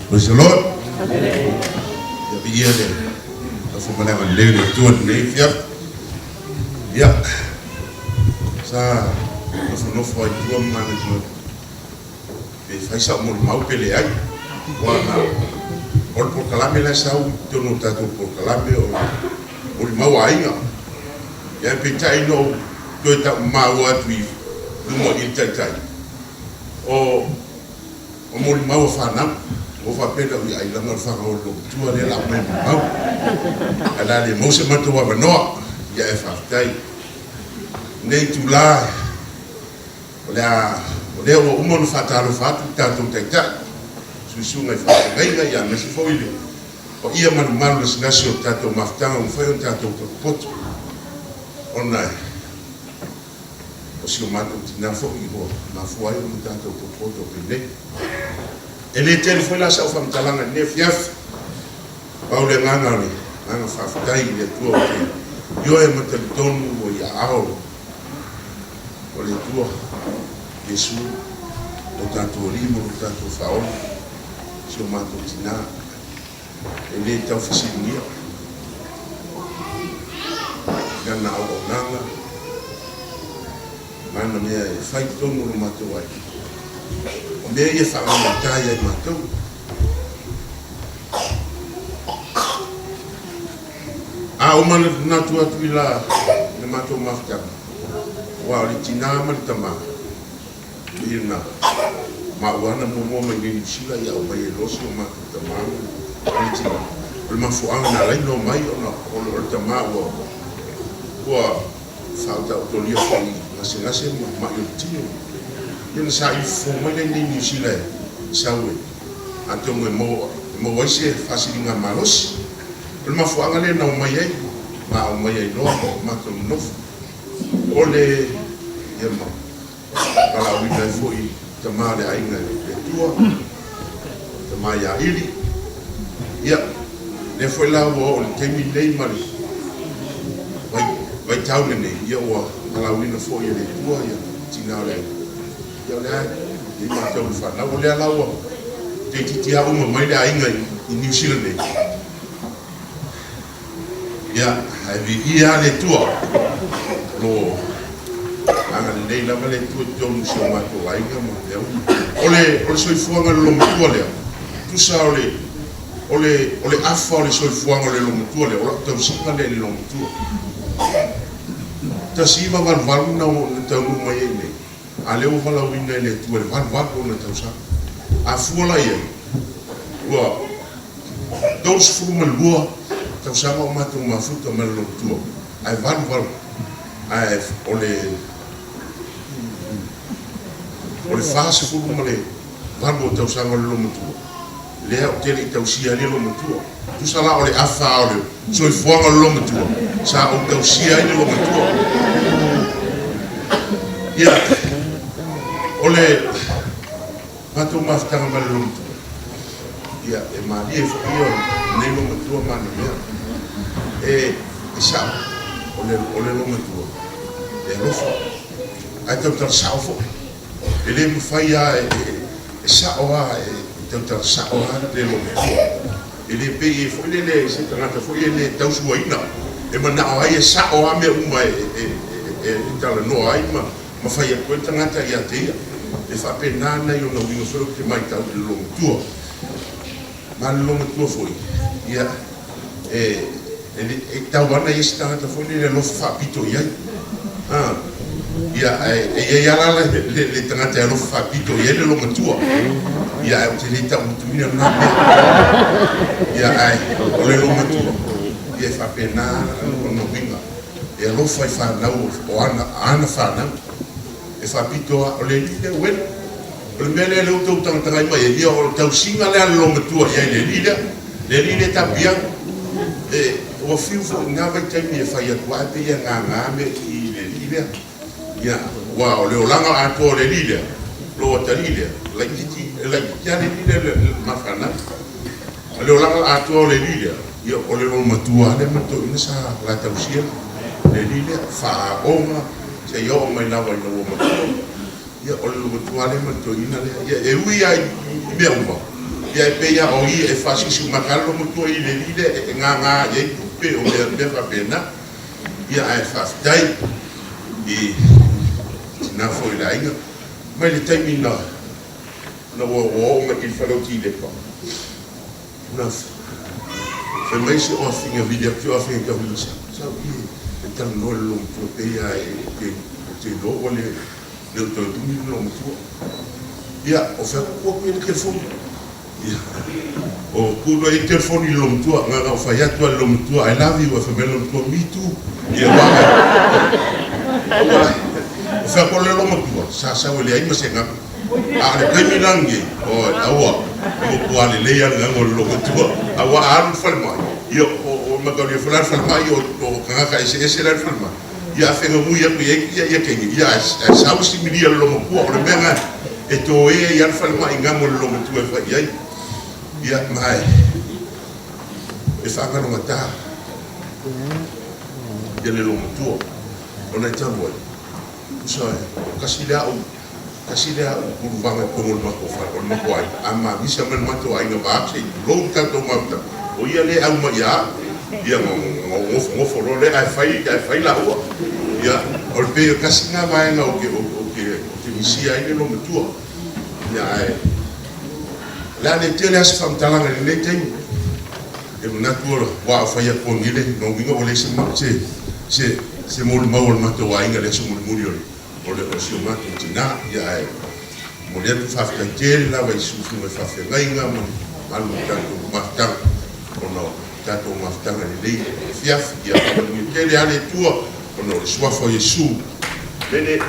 Praise the Lord. Ia viia le alofa ma le agalelei o le Atua i lenei afiafi. Ia, sa nofonofo lava i tua ma manatunatu pe fai sau molimau pe leai. Aua na o le polokalame la e sau i totonu o le tatou polokalame o molimau a aiga. Ia ae peitai na ou toe maua atu i luma i le Taitai, o O molimau a fanau, ua faapea lau ia ailaga o le fanau a le loomatua lea la aumai molimau. Ae la le maua se matou avanoa, ia ae faafetai. Lenei itula, o le a, o lea ua uma ona faatalofa atu le tatou Taitai, suisuga i faafeagaiga, ia aemaise foi le paia malumalu lasilasi o le tatou mafutaga ua mafai ona tatou potopoto ona e O si o matou tina foi ua mafua ai ona tatou potopoto penei. E le tele foi la sau faamatalaga i lenei afiafi, pau le agaga o le agaga faafetai i le Atua ou te ioe ma talitonu ua i aao o le Atua Iesu lo tatou Alii ma lo tatou Faaola si o matou tina. E le tau fesiligia lana auaunaga ma ana mea e fai i totonu o lo matou aiga. O mea ia e faagaogoita ia i matou. A ou manatunatu atu i la matou mafutaga, aua o le tina ma le tama, I na maua na muamua mai nei Niu Sila ia aumai ai loa si o matou tama ma le tina. O le mafuaaga na alai ona omai ona o le tama ua ua faataotolia foi i gasegase ma mai o le tino. Ia na saili fofo mai lea i nei Niu Sila e sau e atonu e maua e maua ai se faasiliga malosi. O le mafuaaga lea na omai ai ma aumai ai loa ma matou nonofo. O le ia ma valaauina ai foi tama o le aiga i le Atua, tama ia Ili. Ia, lea foi la ua oo i le taimi lenei ma le vaitau lenei, ia ua valaauina foi e le Atua ia tina o le aiga. Ia o lea e i ai matou i le fanau. O lea la ua toeitiiti lava uma mai le aiga i Niu Sila nei. Ia, ae viia lava le Atua, o lo o agalelei lava le Atua i totonu o si o matou aiga ma mea uma. O le, o le soifuaga o le loomatua lea, tusa o le, o le, o le afa o le soifuaga o le loomatua lea, o lau tausiga lea i le loomatua. 1988 na na taunuu mai ai i inei, a lea ua valaauina e le Atua i le 88 ona tausaga. A fua la i ai, ua 32 tausaga o matou mafuta ma le Logotua, ae valuvalu, ae o le o le 48 o tausaga o le Lomatua, lea ou te le i tausia ai le Lomatua. Tusa la o le afa o le soifuaga o le Lomatua, sa ou tausia ai le Lomatua. Ia, o le matou mafutaga ma le Lomatua, Ia, e malie foi ia o lenei loomatua ma ana mea. E, e sao, o le, o le loomatua, e alofa, ae tautala sao foi. E le mafai lava e, e, e sao lava, e tautala sao lava le loomatua. E le pei e foi lele se tagata foi e le tausuaina, e manao ai e sao lava mea uma e, e, e, e talanoa ai ma, ma fai atu ai le tagata ia te ia. E faapena nai ona uiga foi ou te matau i le loomatua. Ma le loomatua foi, ia, e, e, e tau ana i ai se tagata foi lele e alofa faapito i ai. A, ia, ae, e i ai lava la le, le, le tagata e alofa faapito i ai le loomatua. Ia, ae ou te le tauutuina lena mea. Ia, ae, o le loomatua, ia e faapena ona uiga. E alofa i fanau o ana, ana fanau. E faapito lava, o le alii lea uela. O le mea lea lea ua tou tagatagai mai ai, ia o le tausiga lea a le loomatua i ai i le alii lea. Le alii lea tapiana. E, ua fiu foi i lena vaitaimi e fai atu ae pei e gaga mea i i le alii lea. Ia, aua o le olaga atoa o le alii lea, lou atalii lea, laitiiti, e laitiiti lava le alii lea i le ma fanau. O le olaga atoa o le alii lea, ia o le loomatua lava lea ma le toeaina sa la tausia le alii lea, faaaoga seia oo mai lava ina ua matua. Ia o le loomatua lava lea ma le toeaina lea. Ia e ui lava i mea uma, Ia e pei lava o ia e faasiusiumata lava le loomatua i le alii lea e gaga i ai tupe o mea faapena. Ia ae faafetai i tina foi o le aiga. Mai le taimi na ua oo mai i le fale o Tilepa, na fai mai si ou afafine vili atu, si ou afafine tau i sau, sau i e talanoa i le loomatua e pei lava ou te iloa ua le o toe umi le loomatua. Ia, ou fai atu, tuu atu ia le telefoni. Ia, o tuu loa i ai le telefoni i le loomatua, na ona ou fai atu lava i le loomatua, I love you, ae fai mai le loomatua, me too. Ia, aua, o fai atu le loomatua, sa sau e leai ma se gaga. A o le taimi la lenei, oi, aua, e matua lelei lava le gaga o le loomatua. Aua a alu i le falemai, ia, o mataulia foi la le falemai, o tagata eseese la i le falemai. Ia a fegamui atu i ai ia teine, ia ae sau si milia le loomatua, o le mea lena e toe ai lava le falemai i gaga o le loomatua e fai i ai. Ia, ma e faagalogata ia le loomatua, ona e talu ai, tusa e tasi lea au, tasi lea au uluvaga i totonu o le matou fale, o le matou aiga, a mamisa mai le matou aiga vaeatu se i tulou le tatou mafuta, o ia lea e au mai ia au, ia ona ou nofonofo loa lea ae fai, ae fai laua. Ia, o le pei o tasi lena vaega ou te, ou te, ou te misia ai le loomatua. Ia ae o le a le tele lava se faamatalaga i lenei taimi. E manatu ua fai atu nei le lona uiga ua leai se, se, se, se molimau a le matou aiga i le aso mulimuli o le, o le, o si o matou tina. Ia ae momoli atu le faafetai tele lava i susuga i faafeagaiga ma le mamalu o le tatou mafutaga ona o le tatou mafutaga lelei i le afiafi. Ia faamanuia tele lava le Atua ona o le Suafa o Iesu. Amene.